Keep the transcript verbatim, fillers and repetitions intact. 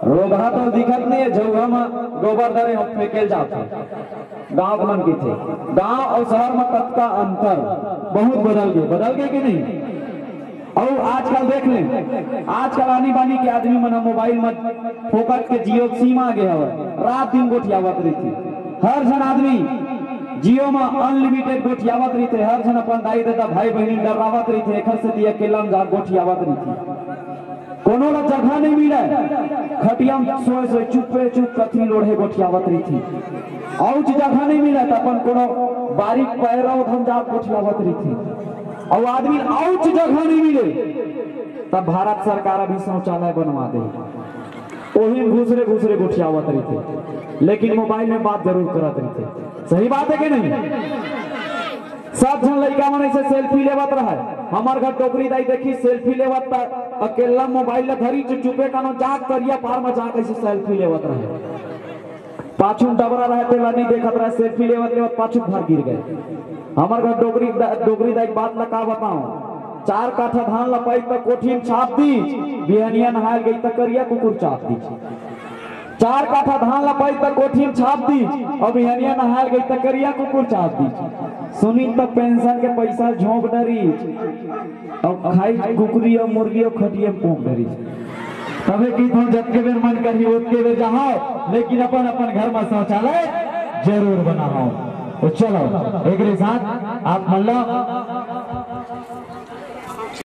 रोगहा तो दिखत नहीं है, झउहा म गोबर धरे हो फेंकेल जात है। गांव के मन की थे, गांव और शहर में कतका अंतर, बहुत बदल गए, बदल गए कि नहीं? और आजकल देख लें, आजकल आनी बानी के आदमी मन मोबाइल में फोकट के जियो के सिम आ गए हवे, रात दिन गोठियावत रहिथे। हर झन आदमी जियो में अनलिमिटेड गोठियावत रहिथे, हर झन अपन दाई ददा भाई बहनी डरावत रहिथे, एखर सेती अकेला में जा गोठियावत रहिथे। कोनो ला जगह नहीं मिले, खटिया में सोए सोए चुप्पे चुप कथी लोढ़े गोठियावत रहिथे। औच जगह नहीं मिले त अपन कोनो बारीक पैरा उधम जा गोठियावत रहिथे। और आदमी औच जगह नहीं मिले, तब भारत सरकार अभी शौचालय बनवा दे, ओही में घुसरे घुसरे गोठियावत रहिथे, लेकिन मोबाइल में बात जरूर करत रहिथे। सही बात है कि नहीं? सब झन लइका मन ऐसे सेल्फी लेवत रहे। हमर घर डोकरी दाई देखी सेल्फी लेवत, त अकेला मोबाइल ला धरी चुपचुपे कानो जात करिया पार में जात ऐसे सेल्फी लेवत रहे। पाछू में डबरा रहे, तेला नहीं देखत रहे, सेल्फी लेवत लेवत पाछू भर गिर गए। हमर घर डोकरी दा-, डोकरी दाई के बात ला का बताओ, चार काठा धान ला पाई त कोठी में छाप दी, बिहनिया नहायल गई त करिया कुकुर चाप दी। चार काठा धान ला पाई त कोठी में छाप दी, और बिहनिया नहायल गई त करिया कुकुर चाप दी। सुनी त पेंशन के पैसा झोंक डरी, और खाई कुकुरी और मुर्गी और खटिया में पोंक डरी। तबे कि तुम जतके बेर मन करही ओतके बेर जाओ, लेकिन अपन अपन घर में शौचालय जरूर बनाओ। तो चलो, एक साथ आप मन ला